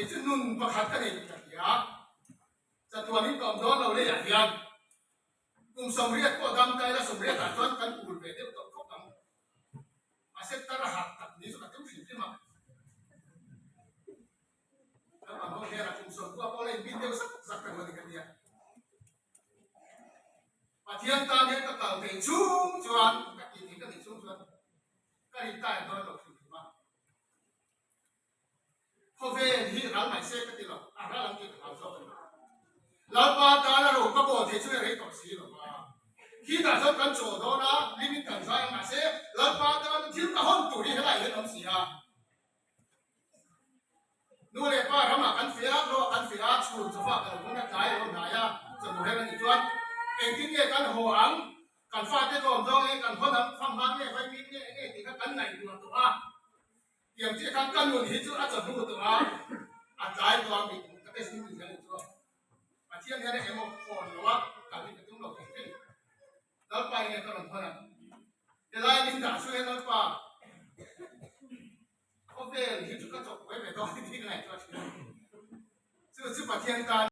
Kei chu nun pakhat ka nei tih ka hria. Chatuanin ka awm dawn lo leiah hian kum 80 pawh dam ta ila 80 ah chuan kan ul ve deuh tawh khawp ang. Mahse tar a harh tak ni chu ka tum hrim hrim a. Naupang ho hnenah kum 90 pawh la inbin deuh zak zak reng a ni ka tia. Pathian tan hian ka kal theih chhung chuan ka tih theih ka nih chhung chuan ka retire dawn lo hrim hrim a. Khawvel hi ral mai se ka ti lo, a ral ang tih ka hlau zawk a ni. Lalpa tana ro ka bawl thei chu i rei tawh si lo va. Khitah chuan kan chaw dawn a, limit kan zai ang mahse Lalpa tana thil ka hawn tur hi helaiah hian awm si a. Nu leh pa ramah kan feh a, lawh kan feh a, chhun chawfah ka lo hmun a, tlai a lo hnai a, chawhnu reng a nih chuan engtin nge kan haw ang, kan fate lawm zawng nge kan hawn ang, fanghma nge vaimim nge enge tih kha kan ngaihtuah tawh a. Tiang chiah khan ka nun hi chu a chawhnu tawh a, a tlai tawh a, mit ka test ning hian chu Pathian hian eng emaw phone lo a, kal hi ka tum lo thei thei. Lalpa enge ka rawn hawn ang? Helai min dah chu he Lalpa khawvel hi chu ka chawp buai ve dawn tih ka ngaihtuah thin a. Chu chu Pathian tan.